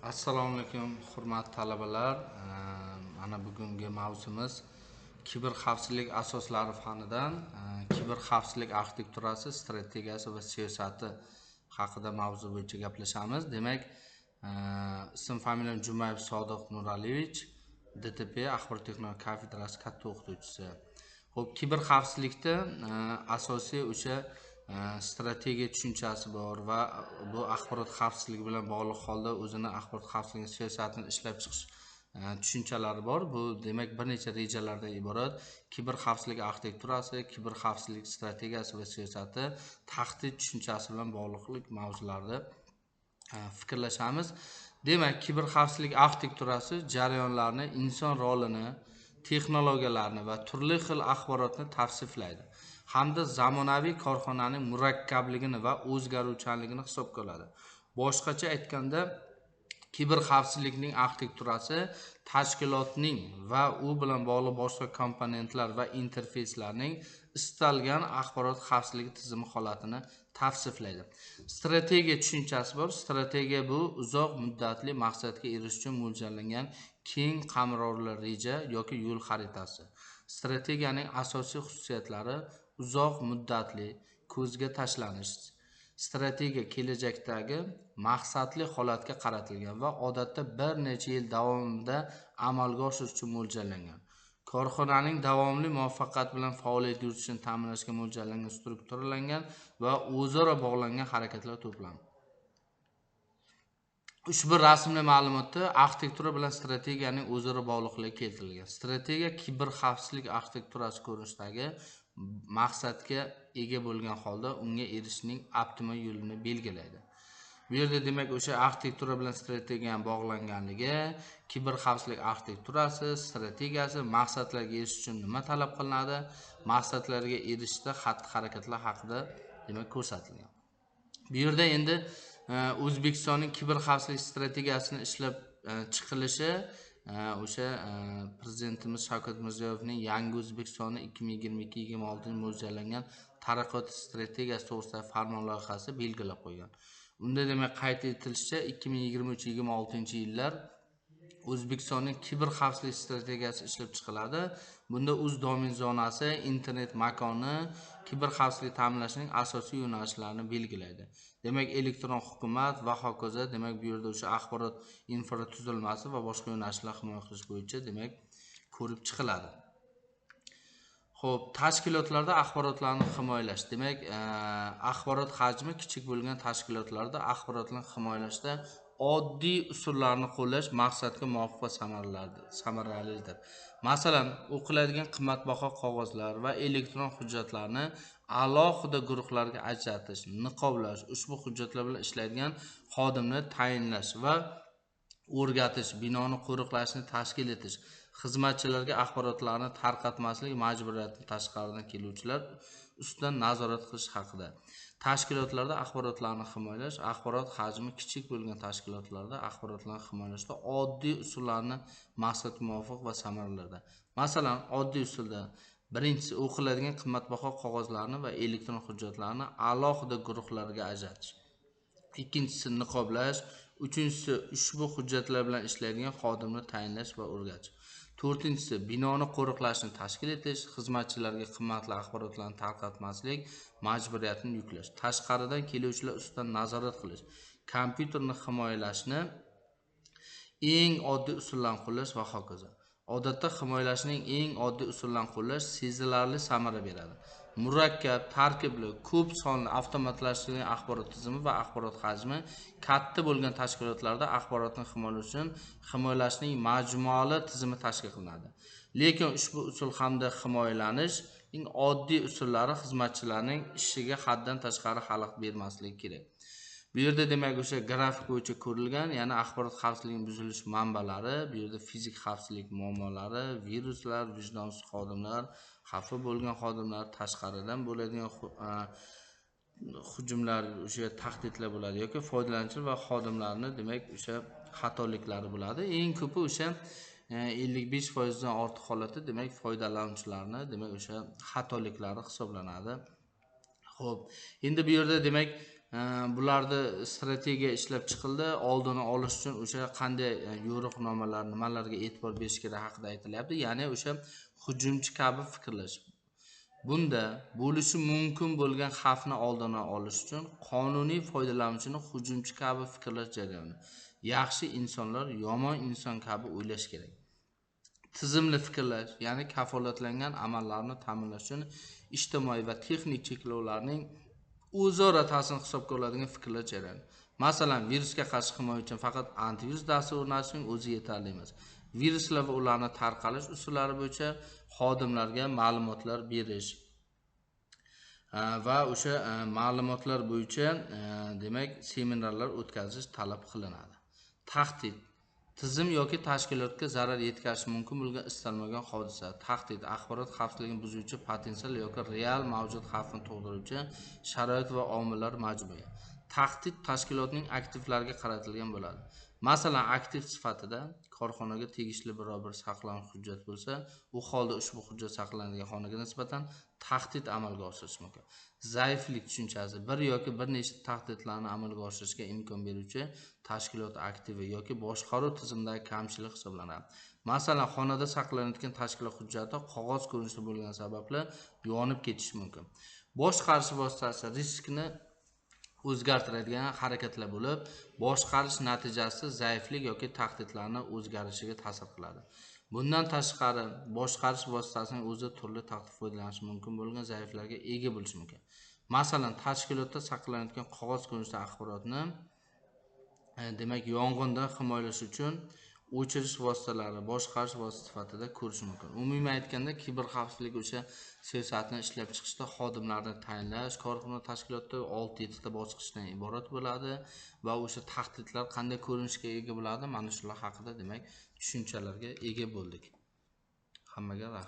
Assalomu alaykum, hurmatli talabalar. Mana bugungi mavzumiz kiber xavfsizlik asoslari fanidan kiber xavfsizlik arxitekturasi, strategiyasi va siyosati haqida mavzu bo'yicha gaplashamiz. Demak, ism familiyam Jumayev Sodiq Nuraliyevich, DTP axborot texnologiya kafedrasi katta o'qituvchisi. Xo'p, kiber xavfsizlikda asosiy o'sha strategiya tushunchasi bor va bu axborot xavfsizligi bilan bog'liq holda o'zini axborot xavfsizligi siyosatini ishlab chiqish tushunchalari bor. Bu demak bir necha rejalardan iborat. Kiber xavfsizlik arxitekturasi, kiber xavfsizlik strategiyasi va siyosati, tahdid tushunchasi bilan bog'liqlik mavzularda fikrlashamiz. Demak, kiber xavfsizlik arxitekturasi jarayonlarni, inson rolini, texnologiyalarni va turli xil axborotni tavsiflaydi hamda zamonaviy korxonaning murakkabligini va o'zgaruvchanligini hisobga oladi. Boshqacha aytganda, kiber xavfsizlikning arxitekturasi tashkilotning va u bilan bog'liq boshqa komponentlar va interfeyslarning istalgan axborot xavfsizligi tizimi holatini tavsiflaydi. Strategiya tushunchasi bor. Strategiya bu uzoq muddatli maqsadga erishish uchun mo'ljallangan keng qamrovli reja yoki yo'l xaritasi. Strategiyaning asosiy xususiyatlari uzoq muddatli ko'zga tashlanish. Strategiya kelajakdagi maqsadli holatga qaratilgan va odatda bir necha yil davomida amalga oshirish uchun mo'ljallangan. Korxonaning davomli muvaffaqiyat bilan faoliyat yuritishini ta'minlashga mo'ljallangan strukturalangan va o'zaro bog'langan harakatlar to'plami. Ushbu rasmli ma'lumotda arxitektura bilan strategiyaning o'zaro bog'liqligi keltirilgan. Strategiya kiber xavfsizlik arxitekturasi ko'rinishidagi maqsadga ega bo'lgan holda unga erishishning optimal yo'lini belgilaydi. Bu yerda demak o'sha arxitektura bilan strategiyaning bog'langanligi, kiber xavfsizlik arxitekturasi, strategiyasi, maqsadlarga erishish uchun nima talab qilinadi, maqsadlarga erishishda xatti-harakatlar haqida demak ko'rsatilgan. Bu yerda endi O'zbekistonning kiber xavfsizlik strategiyasini ishlab chiqilishi o'sha prezidentimiz Shavkat Mirziyoyevning Yangi O'zbekistonni 2022-2026 mo'ljallangan taraqqiyot strategiyasi to'g'risidagi farmon loyihasi belgilab qo'ygan. Unda demak qayd etilishicha 2023-26 yillar O'zbekistonning kiber xavfsizlik strategiyasi ishlab chiqiladi. Bunda o'z domen zonasi, internet makoni, kiber xavfsizlik ta'minlashning asosiy yo'nalishlarini belgilaydi. Demak, elektron hukumat va hokazo, demak bu yerda o'sha axborot infratuzilmasi va boshqa yo'nalishlar himoya qilish bo'yicha demak ko'rib chiqiladi. Xo'p, tashkilotlarda axborotlarni himoyalash. Demak, axborot hajmi kichik bo'lgan tashkilotlarda axborotlarni himoyalashda oddiy usullarni qo'llash maqsadga muvofiq va samaralidir. Masalan, o'qiladigan qimmatbaho qog'ozlar va elektron hujjatlarni alohida guruhlarga ajratish, niqoblash, ushbu hujjatlar bilan ishlaydigan xodimni tayinlash va o'rgatish, binoni qo'riqlashni tashkil etish, xizmatchilarga axborotlarni tarqatmaslik majburiyatini tashqaridan keluvchilar ustidan nazorat qilish haqida. Tashkilotlarda axborotlarni himoyalash, axborot hajmi kichik bo'lgan tashkilotlarda axborotlarni himoyalashda oddiy usullarni maqsadga muvofiq va samaralidir. Masalan, oddiy usulda birinchisi o'qiladigan qimmatbaho qog'ozlarni va elektron hujjatlarni alohida guruhlarga ajratish. Ikkinchisi niqoblash, uchinchisi ushbu hujjatlar bilan ishlaydigan xodimni tayinlash va o'rgatish. To'rtinchisi binoni qo'riqlashni tashkil etish, xizmatchilarga qimmatli axborotlarni tarqatmaslik majburiyatini yuklash, tashqaridan keluvchilar ustidan nazorat qilish, kompyuterni himoyalashni eng oddiy usullarni qo'llash va hokazo. Odatda himoyalashning eng oddiy usullarni qo'llash sezilarli samara beradi. Murakkab, tarkibli, ko'p sonli avtomatlashtirilgan axborot tizimi va axborot hajmi katta bo'lgan tashkilotlarda axborotni himoyalash uchun himoyalashning majmuali tizimi tashkil qilinadi. Lekin ushbu usul hamda himoyalanishning oddiy usullari xizmatchilarning ishiga haddan tashqari xalaqit bermasligi kerak. Bu yerda demak o'sha grafik bo'yicha ko'rilgan, ya'ni axborot xavfsizligining buzilish manbalari, bu yerda fizik xavfsizlik muammolari, viruslar, vijdonsiz xodimlar, xavfi bo'lgan xodimlar, tashqaridan bo'ladigan hujumlar, o'sha tahdidlar bo'ladi yoki foydalanuvchilar va xodimlarni demak o'sha xatoliklari bo'ladi. Eng ko'pi o'sha 55% dan ortiq holatda demak foydalanuvchilarni demak o'sha xatoliklari hisoblanadi. Xo'p, endi bu yerda demak bularda strategiya ishlab chiqildi. Oldini olish uchun o'sha qanday yo'riqnomalar, nimalarga e'tibor berish kerak haqida aytilyapti. Ya'ni o'sha hujumchi kabi fikrlash. Bunda bo'lishi mumkin bo'lgan xavfni oldini olish uchun qonuniy foydalanuvchini hujumchi kabi fikrlash jarayoni. Yaxshi insonlar yomon inson kabi o'ylash kerak. Tizimli fikrlash, ya'ni kafolatlangan amallarni ta'minlash uchun ijtimoiy va texnik cheklovlarning o'zaro ta'sirini hisobga oladigan fikrlash jarayoni. Masalan, virusga qarshi himoya uchun faqat antivirus dasturi o'rnatishning o'zi yetarli emas. Viruslar va ularni tarqalish usullari bo'yicha xodimlarga ma'lumotlar berish va o'sha ma'lumotlar bo'yicha demak seminarlar o'tkazish talab qilinadi. Tahdid tizim yoki tashkilotga zarar yetkazishi mumkin bo'lgan istalmagan hodisa. Tahdid axborot xavfsizligini buzuvchi potensial yoki real mavjud xavfni tug'diruvchi sharoit va omillar majmui. Tahdid tashkilotning aktivlariga qaratilgan bo'ladi. Masalan, aktiv sifatida korxonaga tegishli biror bir saqlangan hujjat bo'lsa, u holda ushbu hujjat saqlanadigan xonaga nisbatan tahdid amalga oshirish mumkin. Zaiflik tushunchasi bir yoki bir nechta tahdidlarni amalga oshirishga imkon beruvchi tashkilot aktivi yoki boshqaruv tizimidagi kamchilik hisoblanadi. Masalan, xonada saqlanayotgan tashkilot hujjati qog'oz ko'rinishida bo'lgani sababli yonib ketishi mumkin. Boshqarish vositasi riskni o'zgartiradigan harakatlar bo'lib, boshqarish natijasi zaiflik yoki tahdidlarni o'zgarishiga ta'sir qiladi. Bundan tashqari, boshqarish vositasining o'zi turli tahdid foydalanishi mumkin bo'lgan zaiflarga ega bo'lishi mumkin. Masalan, tashkilotda saqlanayotgan qog'oz ko'rinishida axborotni demak yong'indan himoyalash uchun o'chirish vositalari boshqarish vositasi sifatida ko'rish mumkin. Umuman aytganda, kiber xavfsizlik o'sha siyosatni ishlab chiqishda xodimlarni tayinlash, korxona tashkilotda 6-7 ta bosqichdan iborat bo'ladi va o'sha tahdidlar qanday ko'rinishga ega bo'ladi, mana shular haqida demak tushunchalarga ega bo'ldik. Hammaga rahmat.